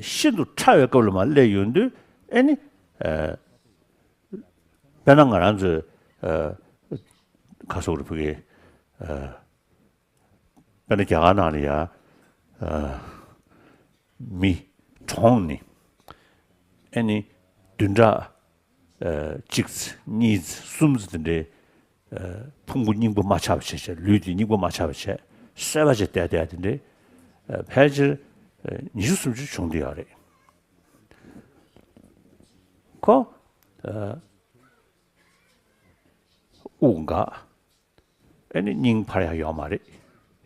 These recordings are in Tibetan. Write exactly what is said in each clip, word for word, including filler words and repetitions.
ཤིན་ཏུ་ཕྲ་བའི་སྐབས་ལ་མར་སླེབས་ཡོང་དུས་ཨེ་ནི། དཔེར་ན་ང་རང་ཚོའི་ཁ་སོག་རི་ཕུ་གི་དཔེར་ན་རྒྱ་གར་ནང་ལ་ཡ་མི་གྲངས་ནི་ཨེ་ནི་བདུན་ཕྲག་གཅིག་ཙམ་གཉིས་ཙམ་གསུམ་ཙམ་དེ་འདྲའི་ཕུང་པོ་རྙིང་པ་མ་ཆགས་པ་བྱས་བྱས་ལུས་དེ་རྙིང་པ་མ་ཆགས་པ་བྱས་གསོད་པ་བྱས་བསྡད་བསྡད་དེ་འདྲའི་ཕལ་ཆེར་ཉི་ཤུ་སུམ་ཅུ་བྱུང་བསྡད་ཡོད་རེད། ཁོ་དབུགས་འགག་ཨེ་ནི་སྙིང་ཕར་ཡང་ཡོད་མ་རེད།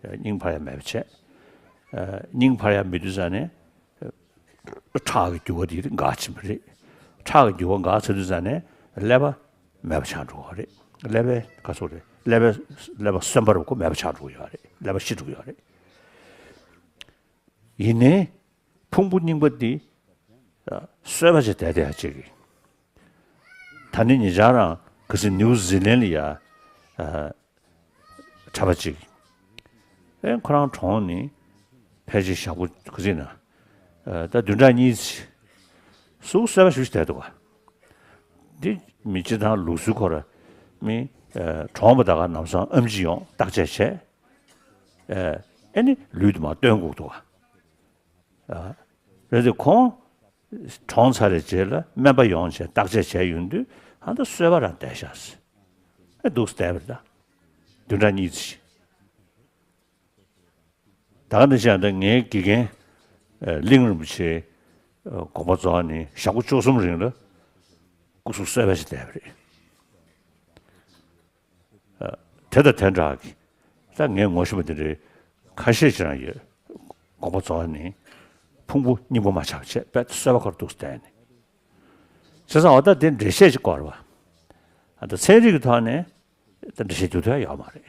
སྙིང་ཕར་ཡང་མེད་པ་བྱས། སྙིང་ཕར་ཡང་མེད་དུས་ཙ་ནས་ཁྲག་གི་རྒྱུ་བ་དེ་འགག་ཕྱིན་པ་རེད། ཁྲག་གི་རྒྱུ་བ་འགག་ཚར་དུས་ཙ་ནས་ཀླད་པ་མེད་པ་ཆགས་འགྲོ་བ་རེད། ཀླད་པའི་ག་ཚོད་རེད། ཀླད་པའི་ཀླད་པ་གསོན་པོ་རུ་ཁོ་མེད་པ་ཆགས་འགྲོ་གི་ཡོད་རེད། ཀླད་པ་ཤི་འགྲོ་གི་ཡོད་རེད། ཡིན་ནའི་ཕུང་པོ་རྙིང་པ་འདི་གསོད་པ་བྱས་བསྡད་བསྡད་ཡ་གཅིག་གིས། ད་ནི་ཉེ་ཆར་རང་ག་ཚོད་ནིའུ་ཟི་ལན་ལ་ཡ་གྲྭ་པ་གཅིག་ཨེ་ཁོ་རང་གྲོངས་ནི་ཕལ་ཆེར་ཞག་པོ་ག་ཚོད་ན་ད་བདུན་ཕྲག་གཉིས་ཙམ་ཟུག་གསོད་པ་ཞུ་ཞིག་བསྡད་འདུག་ག་འདི་མི་སྤྱིར་བཏང་ལུགས་སྲོལ་ཁོ་ར་མི་གྲོངས་པ་ད་ག་ལམ་སང་ཨེམ་ཆི་ཡོང་བརྟག་དཔྱད་བྱས། ཨེ་ནི་ལུས་དུ་མར་བཏོན་དགོས་འདུག་ག་རེད་དེ་ཁོང་གྲོངས་ཚར་བའི་རྗེས་ལ་སྨན་པ་ཡོང་བྱས་བརྟག་དཔྱད་བྱས་ཡོང་དུས་ཨ་ད་གསོད་པ་རང་བསྡད་ཤག་ཟེར། ཨེ་འདུག་སེ་བསྡད་པ་རེད་ད། བདུན་ཕྲག་གཉིས་ཙམ་ཞིག་ད་ག་ནང་བཞིན་ད་ངའི་དགེ་རྒན་གླིང་རིན་པོ་ཆེའི་དགོངས་པ་རྫོགས་ནས་ཞག་པོ་བཅུ་གསུམ་རིང་ལ་སྐུ་གཟུགས་གསོད་པ་ཞིག་བསྡད་པ་རེད། དེ་དང་དེ་འདྲ་གི་ད་ངས་ངོ་ཤེས་པ་དེ་འདྲའི་ཁ་ཤས་ཅིག་རང་ཡོད། དགོངས་པ་རྫོགས་ནས་ཕུང་པོ་རྙིང་པ་མ་ཆགས་པ་བྱས་རྦད་དེ་གསོད་པ་ཁར་འདུག་སེ་བསྡད་ནས། བྱས་ཙང་འོ་ད་དེ་འགྲེལ་བཤད་ཅིག་དགོས་རེད་བ། ད་ཚན་རིག་གི་ཐོག་ནས་ད་འགྲེལ་བཤད་རྒྱག་ཐུབ་ཡ་ཡོད་མ་རེད།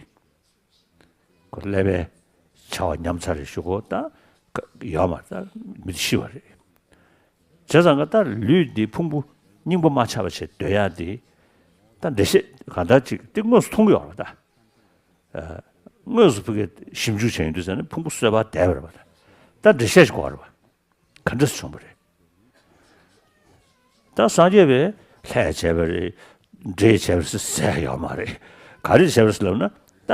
ཁོ་ཀླད་པའི་བྱ་བ་ཉམས་ཚར་རེད་ཞུ་གོ་ད་ཡོད་མ་རེད། ད་མི་དེ་ཤི་བ་རེད། བྱས་ཙང་ཀ་ད་ལུས་འདི་ཕུང་པོ་རྙིང་པ་མ་ཆགས་པ་བྱས་སྡོད་ཡ་འདི་ད་འགྲེལ་བཤད་གང་ལྟར་ཅིག་འདི་དངོས་སུ་མཐོང་གི་ཡོད་རེད་ད། དངོས་སུ་ཕ་གིར་ཞིབ་འཇུག་བྱས་ཡོང་དུས་ཙང་ནས་ཕུང་པོ་གསོད་པ་བསྡད་པ་རེད་པ། ད་འགྲེལ་བཤད་ཅིག་དགོས་རེད་པ། ག་འདྲས་བྱུང་བ་རེད། ད་སངས་རྒྱས་པས་ལྷས་བྱས་པ་རེད། འདྲེས་བྱས་པ་རེད་ཟེར་ཡོད་མ་རེད། ག་རེ་བྱས་པ་རེད་ལབ་ན་ད་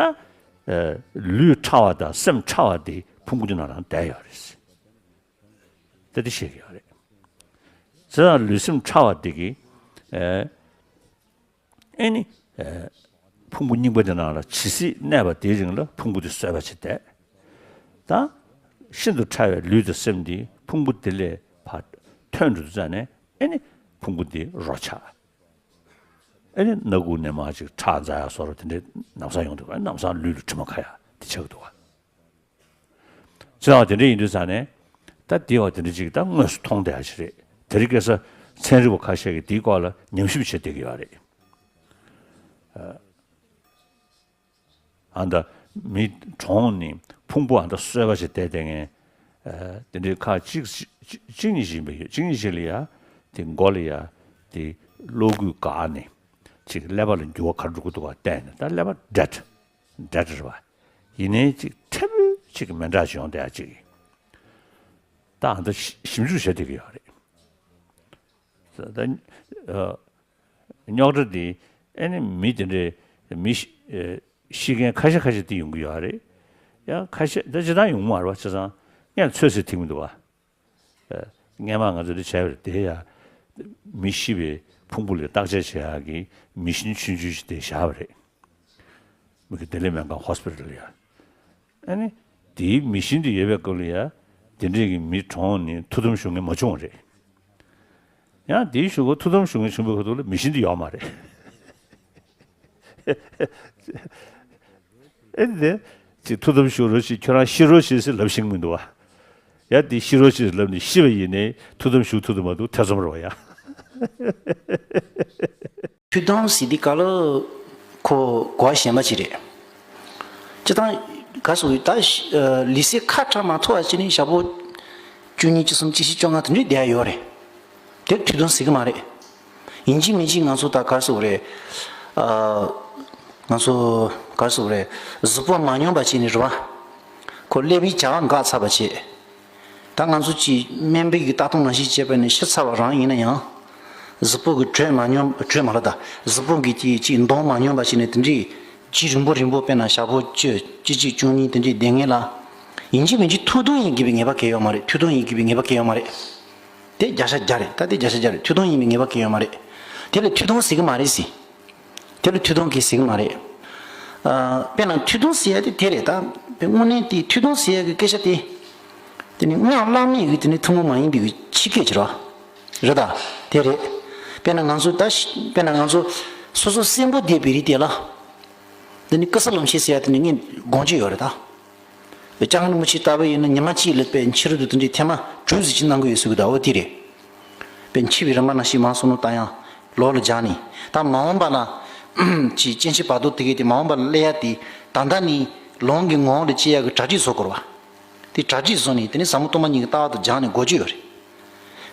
ལུས་ཕྲ་བ་དང་སེམས་ཕྲ་བ་དེ་ཕུང་པོ་དེ་ནང་ལ་བསྡད་ཡོད་རེད། ད་དེ་བཤད་ཀྱི་ཡོད་རེད། བྱས་ཙང་ལུས་སེམས་ཕྲ་བ་དེ་གིས་ཨེ་ནི་ཕུང་པོ་རྙིང་པ་དེ་ནང་ལ་ཇི་སྲིད་གནས་པ་དེའི་རིང་ལ་ཕུང་པོ་དེ་གསོད་པ་བྱེད་བསྡད། ད་ཤིན་ཏུ་ཕྲ་བའི་ལུས་དང་སེམས་དེ་ཕུང་པོ་དེ་ལས་ཕར་ཐོན་འགྲོ་དུས་ཙང་ནས་ཨེ་ནི་ཕུང་པོ་དེ་རོ་ཆགས། ཨེ་ནི་སྣ་ཁུག་ནས་མར་ཅིག་ཁྲག་འཛག་ཡ་སོགས་དེ་འདྲའི་ལམ་སང་ཡོང་དུས་ལམ་སང་ལུས་ལ་དྲི་མ་ཁ་ཡ་དེ་ཆགས་ཀྱི་འདུག་ག་བྱས་ཙང་དེ་འདྲ་ཡིན་དུས་ཙང་ནས་ད་དེའི་འོག་དེ་འདྲ་ཅིག་ད་དངོས་སུ་མཐོང་བསྡད་ཡ་ཅིག་རེད། དེ་རིང་ཁ་སང་ཚན་རིག་པ་ཁ་ཤས་ཀྱིས་དེའི་སྐོར་ལ་ཉམས་ཞིབ་བྱེད་བསྡད་ཀྱི་ཡོད་རེད། ཨ་ད་མི་གྲོངས་ནས་ཕུང་པོ་ཨ་ད་གསོད་པ་ཞིག་བསྡད་བསྡད་མཁན་དེ་འདྲའི་ཁག་གཅིག་གཅིག་གཉིས་ཤིག་ཡིན་པ་ཡོད། གཅིག་གཉིས་ཤིག་ལ་ཡ་དེ་མགོ་ལ་ཡ་དེ་གློག་སྐུད་བཀག་ནས་ཅིག་ཀླད་པ་ལ་འགྱུར་བ་ག་རེ་འགྲོ་གི་འདུག་ག་བལྟས་ནས་ད་ཀླད་པ་བསྒྲལ། འདྲ་འདྲ་རེད་བ། ཡིན་ནའི་ཅིག་ཕྲན་བུ་ཅིག་མི་འདྲ་ཞིག་ཡོང་བསྡད་ཡ་ཅིག་ད་ཨ་ད་ཞིབ་འཇུག་བྱེད་བསྡད་ཀྱི་ཡོད་རེད། ད་རྙོག་དྲ་འདི་ཨེ་ནི་མི་དེ་འདྲའི་མི་ཤི་མཁན་ཁ་ཤས་ཁ་ཤས་དེ་ཡོང་གི་ཡོད་རེད། ཡང་ཁ་ཤས་ད་ཇི་ལྟར་ཡོང་གི་མ་རེད་བ། བྱས་ཙང་ངས་ཚོད་བསྲེ་ཐིག་མི་འདུག་བ། སྔས་མ་ང་ཚོས་འདི་བྱས་པ་རེད་དེ་ཡ། མི་ཤི་བའི་ཕུང་པོ་ལ་བརྟག་དཔྱད་བྱེད་ཡག་གི་མི་ཤིན་ཆུང་ཆུང་ཞིག་དེ་བཞག་པ་རེད། མི་གི་ལྡི་ལི་སྨན་ཁང་ཧོ་སི་པི་ཊལ་ལ་ཡ། ཨ་ནི་དེའི་མི་ཤིན་དེ་ཡོད་པའི་སྐབས་ལ་ཡ། དེ་འདྲས་ཀྱི་མི་གྲོངས་ནས་ཐུགས་དམ་བཞུགས་མཁན་མ་བྱུང་བ་རེད། ཡང་དེའི་གཞུག་གུ་ཐུགས་དམ་བཞུགས་མཁན་བྱུང་བའི་ཁ་ཐུག་ལ་མི་ཤིན་དེ་ཡོད་མ་རེད། ཨེ་དེ། ཅིག་ཐུགས་དམ་བཞུགས་རོགས་བྱེད། ཁྱོད་རང་ཤི་རོགས་བྱེད་ཟེར་ལབ་ཤེས་ཀྱི་མི་འདུག་བ། ཡ་དེ་ཤི་རོགས་བྱེད་ཟེར་ལབ་ནས་ཤི་བ་ཡིན་ནའི་ཐུགས་དམ་བཞུགས་ཐུབ་ཀྱི་མ་འདུག་ཐེ་ཚོམ་རེད་བ་ཡ། ཐུགས་དམ་ཟེར་དུས་སྐབས་ལ་ཁོ་གོ་བ་གཞན་པ་ཅིག་རེད། སྤྱིར་བཏང་ག་རེ་ཟེར་དགོས་རེད། ད་ལུས་སེམས་ཁ་བྲལ་མ་ཐུབ་པ་བྱས་ནས་ཞག་པོ་བཅུ་གཉིས་བཅུ་གསུམ་བཅུ་བཞི་བཅོ་ལྔ་དེ་འདྲས་བསྡད་ཡ་ཡོད་རེད། དེར་ཐུགས་དམ་ཟེར་གི་མ་རེད། ཡིན་གཅིག་མིན་གཅིག་ང་ཚོ་ད་ག་རེ་ཟེར་དགོས་རེད། ཨ། ང་ཚོ་ག་རེ་ཟེར་དགོས་རེད། གཟུགས་པོ་མ་སྙོམས་པ་བྱས་ནས་རེད་བ། ཁོ་ཀླད་པའི་བྱ་བ་འགག་ཚར་བ་བྱས། ད་ང་ཚོ་ཅིག་སྨན་པའི་གི་ལྟ་སྟངས་ནང་བཞིན་བྱས་པ་ནི་ཤི་ཚར་བ་རང་ཡིན་ན་ཡང་། གཟུགས་པོ་གི་དྲོད་མ་སྙོམས་དྲོད་མ་ལ་ད་གཟུགས་པོ་གི་ཅིག་ཅིག་འདོན་མ་སྙོམས་པ་ཞིག་ནས་དེ་འདྲའི་ལྗིད་རིང་པོ་རིང་པོ་དཔེར་ན་ཞག་པོ་བཅུ་གཅིག་གཅིག་བཅུ་གཉིས་དེ་འདྲའི་བསྡད་མཁན་ལ། ཡིན་གཅིག་མིན་གཅིག་ཐུགས་འདོན་ཡིན་དགོས་པའི་ངེས་པ་གང་ཡང་ཡོད་མ་རེད། ཐུགས་འདོན་ཡིན་དགོས་པའི་ངེས་པ་གང་ཡང་ཡོད་མ་རེད། དེ་བརྒྱ་ཆ་བརྒྱ་རེད། ད་དེ་བརྒྱ་ཆ་བརྒྱ་རེད། ཐུགས་འདོན་ཡིན་པའི་ངེས་པ་གང་ཡང་ཡོད་མ་རེད། དེ་ལ་ཐུགས་འདོན་ཟེར་གི་མ་རེད་ཟེར། དེ་ལ་ཐུགས་འདོན་གྱིས་ཟེར་གི་མ་རེད། ཨ། དཔེར་ན་ཐུགས་འདོན་ཟེར་ཡ་དེ་དེ་རེད་ད། དངོས་གནས་དེ་ཐུགས་འདོན་ཟེར་ཡ་གི་སྐད་ཆ་དེ། དེ་ནི་དངོས་བླ་མེད་ཀྱི་དེ་ནི་ཐུན་མོང་མ་ཡིན་པའི་གི་ཕྱི་སྐད་ཅིག་རེད། རེད་ད། དེ་རེད། དཔེར་ན་ང་ཚོ་ད་ཤི་དཔེར་ན་ང་ཚོ་སོ་སོ་གསོན་པོ་བསྡད་པའི་རིགས་དེ་ལ། དེ་ནི་ཀུ་སུ་ལུམ་ཤི་ཟེར་ཡ་དེ་ནི་ངས་དགོངས་ཀྱི་ཡོད་རེད་ད། སྐྱབས་མགོན་རིན་པོ་ཆེ་ལྟ་བུ་ཡིན་ན་ཉི་མ་གཅིག་ལ་དཔེ་འཆི་རུ་དུ་དེ་འདྲའི་ཐེངས་མ་དྲུག་ཙམ་ཅིག་གནང་གི་ཡོད་ཟེར་གི་ད། འོ་དེ་རེད། དཔེ་འཆི་བའི་རིམ་པ་ནང་བཞིན་མར་སོང་ནོ་ད་ཡང་ལོག་ལ་སྦྱར་ནས། ད་མ་འོངས་པ་ལ་ཅིག་སྐྱེ་འཆི་བར་དོ་དེ་གའི་དེ་མ་འོངས་པ་ལ་སླེབས་ཡ་དེ་ད་ལྟ་ནས་ལོངས་ཀྱི་ངང་ལ་སྐྱེ་ཡ་གི་གྲ་སྒྲིག་བཟོ་དགོས་རེད་བ། དེ་གྲ་སྒྲིག་བཟོ་ནས་དེ་ནས་ཟབ་མོ་སྟོང་པ་ཉིད་ཀྱི་ལྟ་བ་དང་སྦྱར་ནས་འགོ་བརྗོད་ཡོད་རེད།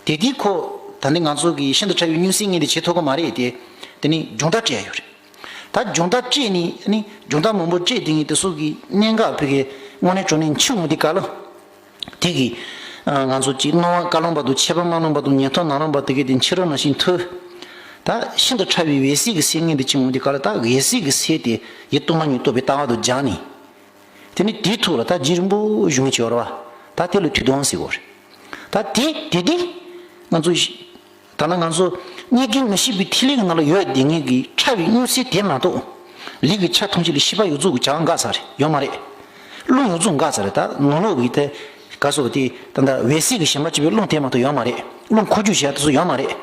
དེ་དུས་ཁོ་ད་ནི་ང་ཚོ་གི་ཤིན་ཏུ་ཕྲ་བའི་སྙུང་གཞི་ངེས་དེ་བྱེད་ཐུབ་ཀྱི་མ་རེད་དེ། དེ་ནི་སྦྱོང་བརྡར་སྤྲད་ཡ་ཡོད་རེད། ད་སྦྱོང་བརྡར་སྤྲད་ནས་ནི་སྦྱོང་བརྡར་མང་པོ་སྤྲད་དེ་ངས་དེ་ཚོ་གི་གནད་འགག་བོད་ཀྱི་དངོས་གནས་དྲང་གནས་འཆི་འོང་དུས་སྐབས་ལ། དེ་གི་ང་ཚོ་གཅིག་སྣང་བ་བཀའ་བློན་པ་དང་ཆད་པ་མ་བླངས་པ་དང་ཉན་ཐོས་ནང་བླངས་པ་དེ་གའི་དེ་འཆི་རོ་ནང་བཞིན་ཐུབ། ད་ཤིན་ཏུ་ཕྲ་བའི་འོད་གསལ་གྱི་སེམས་ངེས་དེ་འཆི་འོང་དུས་སྐབས་ལ་ད་འོད་གསལ་གྱི་སེམས་དེ་ཡིད་རྟོག་མ་ཉིད་རྟོགས་པའི་ལྟ་བ་དང་སྦྱར་ནས། དེ་ནི་དེའི་ཐོག་ལ་ད་ལྗིད་རིང་པོ་ཞུ་མི་བྱེད་པ་རེད་བ། ད་དེ་ལ་ཐུགས་དམ་ཟེར་གོ་རེད། ད་དེ་དེ་དེ་ང་ཚོ་ད་ལྟ་ང་ཚོ་རྙེད་དཀའི་མི་ཤེས་པའི་ཐིག་ལེ་གི་ནང་ལ་ཡོད་བསྡད་མཁན་གྱི་ཕྲ་བའི་སྙུང་གཞི་དེ་མ་གཏོགས། ལུས་ཀྱི་ཆ་ཐམས་ཅད་ལ་ཤེས་པ་ཡོད་ཚུལ་གྱི་བྱ་བ་འགག་ཚར་རེད། ཡོད་མ་རེད། རླུང་ཡོད་ཚུལ་འགག་ཚར་རེད། ད་ནང་ལོགས་ཀྱི་དེ་ག་སོགས་དེ་ད་ལྟ་འོད་གསལ་གྱི་ཞེན་པ་སྐྱེ་བའི་རླུང་དེ་མ་གཏོགས་ཡོད་མ་རེད། རླུང་འཁོར་སྐྱོད་བྱེད་ཡ་དེ་ཚོ་ཡོད་མ་རེད།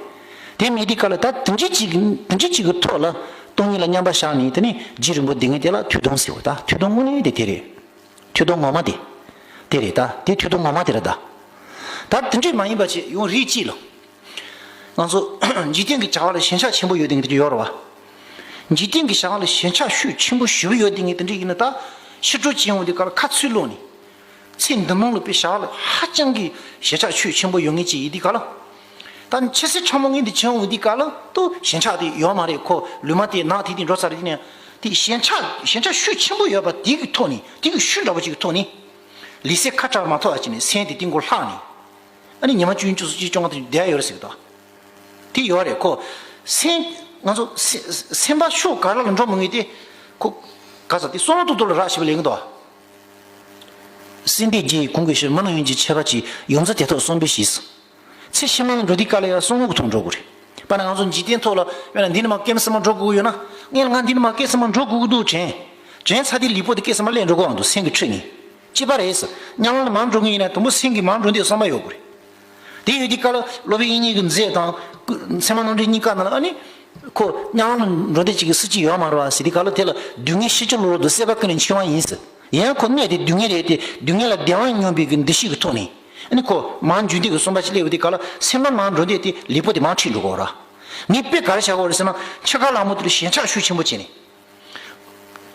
དེ་མེད་དུས་སྐབས་ལ་ད་དེ་འདྲ་ཅིག་གི་དེ་འདྲ་ཅིག་གི་ཐོག་ལ་སྟོང་ཉིད་ལ་མཉམ་པར་བཞག་ནས་དེ་ནི་ལྗིད་རིང་པོ་ལྡང་མཁན་དེ་ལ་ཐུགས་དམ་ཟེར་བ། ད་ཐུགས་དམ་དངོས་གནས་དེ་དེ་རེད། ཐུགས་དམ་ངོ་མ་དེ། དེ་རེད་ད། དེ་ཐུགས་དམ་ངོ་མ་དེ་རེད་ད། ད་དེ་འདྲས་མ་ཡིན་པ་ཅིག་ཡང་རིགས་གཅིག་ལ། ང་ཚོ་འཇིག་རྟེན་གྱི་བྱ་བ་ལ་ཞེན་ཆགས་ཆེན་པོ་ཡོད་དེ་ངས་དེ་འདྲ་ཡོད་རེད་བ། འཇིག་རྟེན་གྱི་བྱ་བ་ལ་ཞེན་ཆགས་ཤུགས་ཆེན་པོ་ཞེ་པོ་ཡོད་དེ་ངས་དེ་འདྲས་ཡིན་ན་ད། ཕྱི་དྲོ་བྱེད་འོང་དུས་སྐབས་ལ་ཁ་ཚུར་སློག་ནས། ཚེ་འདི་མང་ལ་དཔེ་བྱ་བ་ལ་ཧ་ཅང་གི་ཞེན་ཆགས་ཤུགས་ཆེན་པོ་ཡོད་མཁན་ཅིག་ཡིན་དུས་སྐབས་ལ། ད་ཆུ་ཚོད་ཕྲ་མོ་ངན་དེ་བྱེད་འོང་དུས་སྐབས་ལ་ཏུ་ཞེན་ཆགས་དེ་ཡོད་མ་རེད། ཁོ་ལུས་མ་དེ་ནག་ཐིག་ཐིག་འགྲོ་ཚར་དུས་ནས། དེ་ཞེན་ཆགས་ཞེན་ཆགས་ཤུགས་ཆེན་པོ་ཡོད་པ་དེ་གི་ཐོག་ནས། དེ་གི་ཤུགས་འདྲ་པོ་ཅིག་གི་ཐོག་ནས། ལུས་སེམས་ཁ་བྲལ་མ་ཐུབ་པ་བྱས་ནས་སེམས་དེ་སྟེང་སྒོ་ལྷག་ནས། ཨ་ནི་ཉི་མ་བཅུ་གཉིས་བཅུ་གསུམ་བཅུ་བཅོ་ལྔ་དེ་བསྡད་ཡོད་རེད་ཟེར་གི་འདུག་དེ་ཡོད་རེད་ཁོ། སེམས་ང་ཚོ་སེ་སེམས་པ་ཕྱོགས་ག་ར་ལ་འགྲོ་མི་ངེས་ཏེ། ཁོ་ག་ཚ་དེ་བསམ་བློ་ཏོག་ཏོག་ལ་རག་ཤེས་པ་ལེན་གི་འདུག་སེམས་དེ་རྒྱས་གོང་གི་ཤེས་མི་ནང་ཡོན་གྱི་ཁྱད་པར་གྱིས་ཡོངས་འཛིན་དེ་ཐོག་གསུངས་པའི་ཞེས། ཚེ་ཕྱི་མ་ལ་འགྲོ་དུས་སྐབས་ལ་ཡང་བསམ་བློ་གི་ཐོག་འགྲོ་དགོས་རེད། དཔེར་ན་ང་ཚོ་འཇིག་རྟེན་ཐོག་ལ་དཔེར་ན་འདི་ནས་མར་སྐྱེ་སྲིད་མར་འགྲོ་དགོས་ཀྱི་ཡོད་ན། སྔོན་ལ་ང་འདི་ནས་མར་སྐྱེ་སྲིད་མར་འགྲོ་དགོས་ཀྱི་འདུག་དྲན། དྲན་ཚར་དུས་ལུས་པོ་དེ་སྐྱེ་སྲིད་མར་སླེབས་འགྲོ་གི་འདུག་སེམས་ཀྱི་འཁྲུལ་ནས། གཅིག་པ་རེད། མཉམ་ལ་མར་འགྲོ་གི་ཡིན་ན་དང་པོ་སེམས་ཀྱི་མར་འགྲོ་འདོད་བསམ་པ་ཡོད་དགོས་རེད། དེ་ཡོད་དུས་སྐབས་ལ་སློབ་དཔོན་དབྱིག་གཉེན་གྱི་མཛད་དང་། ཚད་མ་རྣམ་འགྲེལ་གཉིས་ཀ་ནང་ལ་ཨ་ནི། ཁོ་མཉམ་ལ་འགྲོ་འདོད་ཅིག་གི་སྲིད་ཅིག་ཡོད་མ་རེད་བ་ཟེར་དུས་སྐབས་ལ་དེ་ལ་སྡུག་བསྔལ་ཤེས་བྱ་བློ་རབ་ཏུ་སད་པ་ཀུན་ལས་འཆི་བ་ཡིན་ཟེར། ཡང་ཁོ་གནས་དེ་སྡུག་བསྔལ་རེད་དེ། སྡུག་བསྔལ་ལ་བདེ་བ་སྙོམས་པའི་གི་འདུ་ཤེས་ཀྱི་ཐོག་ནས། ཨ་ནི་ཁོ་མར་འཇུག་འདོད་ཀྱི་བསམ་པ་ཅིག་སླེབས་པ་དེ་ག་ལ་སེམས་པ་མར་འགྲོ་འདོད་དེ་ལུས་པོ་དེ་མར་ཁྲིད་འགྲོ་གི་རེད། ངས་དཔེ་ག་རེ་བྱ་དགོས་རེད་ཟེར་ན། འཆི་ཁ་ལ་མོ་དེ་ལ་ཞེན་ཆགས་ཤུགས་ཆེན་པོ་བྱས་ནས།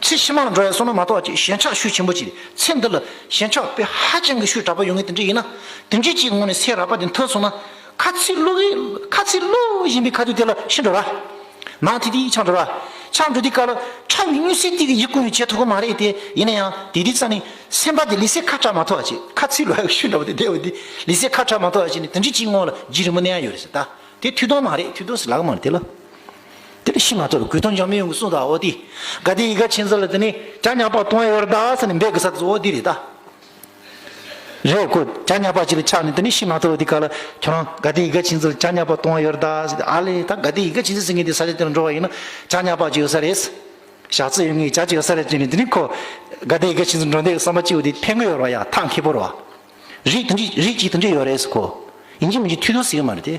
ཚེ་ཕྱི་མ་ལ་འགྲོ་ཡ་སོང་ན་མ་གཏོགས་ཅིག་ཞེན་ཆགས་ཤུགས་ཆེན་པོ་ཅིག་རེད། ཚེ་འདི་ལ་ཞེན་ཆགས་དཔེ་ཧ་ཅང་གི་ཤུགས་དྲག་པོ་ཡོད་མཁན་དེ་འདྲ་ཡིན་ན། དེ་འདྲ་ཅིག་ངོས་ནས་སེམས་རགས་པ་དེ་འཐོར་སོང་ན། ཁ་ཚིག་བླུག་གི་ཁ་ཚིག་བླུག་བཞིན་པའི་ཁ་ཐུག་དེ་ལ་ཤི་འགྲོ་ར། ནང་དེ་དེ་ཆགས་འགྲོ་ར། ཆགས་འགྲོ་དུས་སྐབས་ལ་ཕྲ་བའི་སྙུང་གཞི་དེ་གི་ཡིད་ཀུན་ནས་བྱེད་ཐུབ་ཀྱི་མ་རེད་དེ། ཡིན་ན་ཡང་དེ་དུས་ཙ་ནས་སེམས་པ་དེ་ལུས་སེམས་ཁ་བྲལ་མ་ཐུབ་པ་བྱས། ཁ་ཚིག་བླུག་ཡ་ཤུགས་འདྲ་པོ་དེ་བསྡད་པ་དེ་ལུས་སེམས་ཁ་བྲལ་མ་ཐུབ་པ་བྱས་ནས་དེ་འདྲ་ཅིག་ངོས་ལ་ལྗིད་རིང་པོ་གནས་ཡ་ཡོད་རེད་ཟེར་ད། དེ་ཐུགས་དམ་མ་རེད། ཐུགས་དམ་ཟེར་ལབ་ཀྱི་མ་རེད་དེ་ལ། དེ་ལ་ཤི་མ་ཐུབ་རེད། གོས་ཐུང་འཇམ་མི་ཡོང་གི་གསུངས་དང་འོ་དེ། དགའ་ལྡན་ཡིད་དགའ་མཁྱེན་བརྩེ་ལ་དེ་ནས་བྱ་ཉག་པ་གཏོང་ཡ་ཡོད་རེད་ད་ཟེར་ནས་འབོད་གི་ས་དེ་ཚོ་འོ་དེ་རེད་ད། རེད་ཁོ་བྱ་ཉག་པ་ཅིག་ལ་ཆགས་ནས་དེ་ནས་ཤི་མ་ཐུབ་དེ་ག་ལ་ཁྱོད་རང་དགའ་ལྡན་ཡིད་དགའ་མཁྱེན་བརྩེ་ལ་བྱ་ཉག་པ་གཏོང་ཡ་ཡོད་རེད་ད་ཟེར། ཨ་ལས་ད་དགའ་ལྡན་ཡིད་དགའ་མཁྱེན་བརྩེ་ཟེར་མཁན་དེ་ས་ཆ་དེ་ལ་འགྲོ་བ་ཡིན་ན་བྱ་ཉག་པ་ཅིག་ཡོད་ས་རེད། ཞག་རྩི་ཡོད་ངེས་བྱ་ཅིག་ཡོད་ས་རེད་ཅེས་ནས་དེ་ནས་ཁོ་དགའ་ལྡན་ཡིད་དགའ་མཁྱེན་བརྩེ་འགྲོ་འདོད་ཀྱི་བསམ་པ་སྐྱེ་བོ་དེ་ཕན་གི་ཡོད་རེད་བ། ཡ་ཐང་མཁས་པོ་རེད་བ། རིགས་དེ་འདྲ་རིགས་གཅིག་དེ་འདྲ་ཡོད་རེད་ཟེར་ཁོ། ཡིན་གཅིག་མིན་གཅིག་ཐུགས་དམ་ཟེར་གི་མ་རེད་དེ།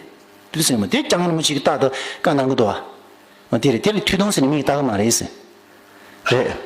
དུས་སེང་མ་དེ་སྐྱབས་མགོན་རིན་པོ་ཆེ་གི་རྟག་ཏུ་བཀའ་གནང་གི་འདུག་བ། དེ་རེད། དེ་ལ་ཐུགས་དམ་ཟེར་ནས་མིང་བཏགས་གི་མ་རེད་ཟེར། རེད།